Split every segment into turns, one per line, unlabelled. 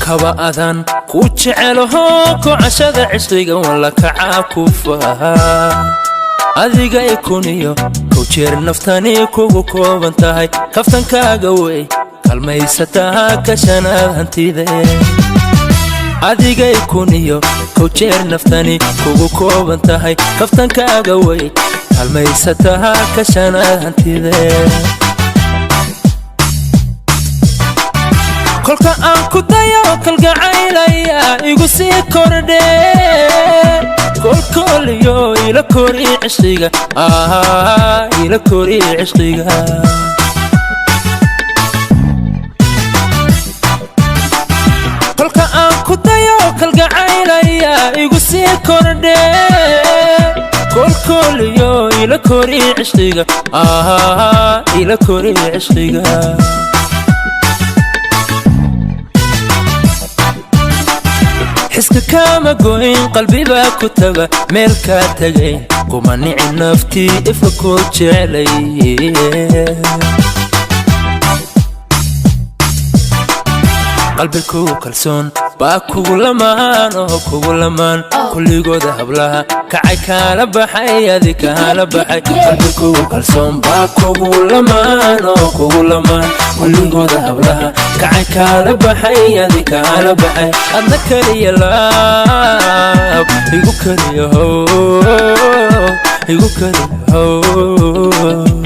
Kaba adan ku jecelaho, kocashada cishqiga walla kacaa ku faha. Adiga ikuniyo kow jeer naftani kugu kooban tahay, kaftankaaga wey kalmaysataa kashanaad hantide. Adiga ikuniyo kow jeer naftani kugu kooban tahay, kaftankaaga wey kalmaysataa kashanaad hantide. Kolka aan ku dayo kalgacaylaya igu sii kordhe, kolkooliyo ila kori cishqiga, ila kori cishqiga. Kolka aan ku dayo kalgacaylaya igu sii kordhe, kolkooliyo ila kori cishqiga, ila kori cishqiga. Xiska kaama goyn, qalbibaa ku taga meel kaa tagayn, kuma nici naftii ifa ku jeclay. Qalbi kugu kalsoon baa kugu lamaan oo kugu lamaan, kulligooda hablaha kacay kaala baxay, adi kaala baxay. Qalbi kugu kalsoon baa kugu lamaan oo kugu lamaan, kulligooda hablaha kacay kaala baxay, adi kaala baxay. Adna kaliya laab igu kaliya how, igu kaliya how.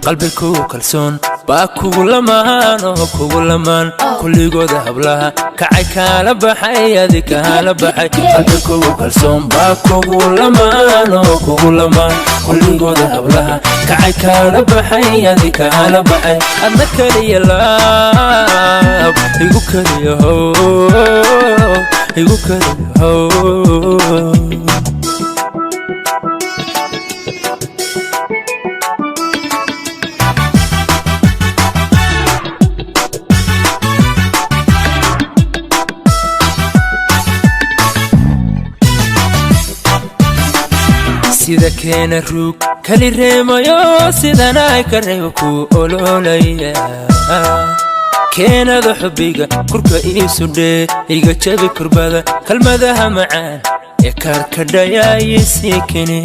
Qalbi kugu kalsoon baa kugu lamaan oo kugu lamaan, kulligooda hablaha kacay kaala baxay, adi kaala baxay. Qalbi kugu kalsoon baa kugu lamaan oo kugu lamaan, kulligooda hablaha kacay kaala baxay, adi kaala baxay. Adna kaliya laab igu kaliya how, igu kaliya how. Sida keena ruug kali reemayo, sidanay ka reebo ku ololaya. Keenada xubbiga kurka iisudhee, iga jabi kurbada, kalmadaha macaan ee kaarkadhayaayisii kene.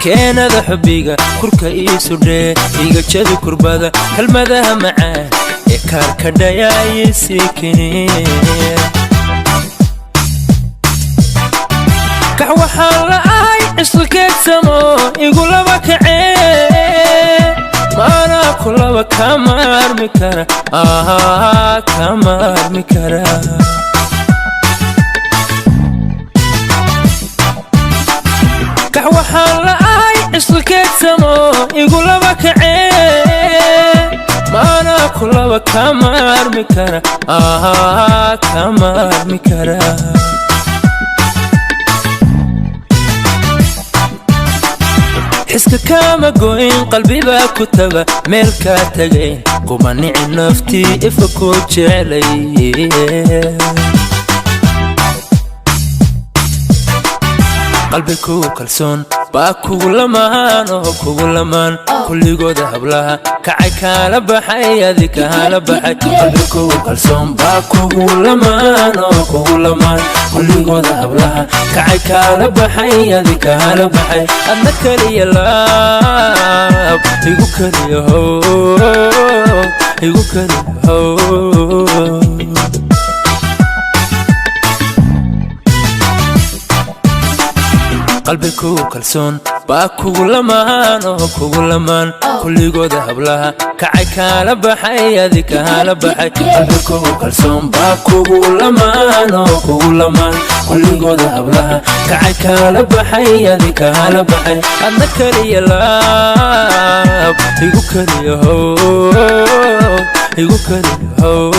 Keenada xubbiga kurka iisudhee, iga jabi kurbada, kalmadaha macaan ee kaarkadhayaayisii kene. Kax waxaan la ahay cishqi keedsamo igu laba kacee, maanaa ku laba kama armi kara, kama armi kara. Kax waxaan la ahay cishqi keedsamo igu laba kacee, maanaa ku laba kama armi kara, kama armi kara. Xiska kaama goyn, qalbibaa ku taga meel kaa tagayn, kuma nici naftii ifa ku jeclay. Qalbi kugu kalsoon baa kugu lamaan oo kugu lamaan, kulligooda hablaha kacay kaala baxay, adi kaala baxay. Qalbi kugu kalsoon baa kugu lamaan oo kugu lamaan, kulligooda hablaha kacay kaala baxay, adi kaala baxay. Adna kaliya laab igu kaliya how, igu kaliya how. Qalbi kugu kalsoon baa kugu lamaan oo kugu lamaan, kulligooda hablaha kacay kaala baxay, adi kaala baxay. Qalbi kugu kalsoon baa kugu lamaan oo kugu lamaan, kulligooda hablaha kacay kaala baxay, adi kaala baxay. Adna kaliya laab igu kaliya how, igu kaliya how.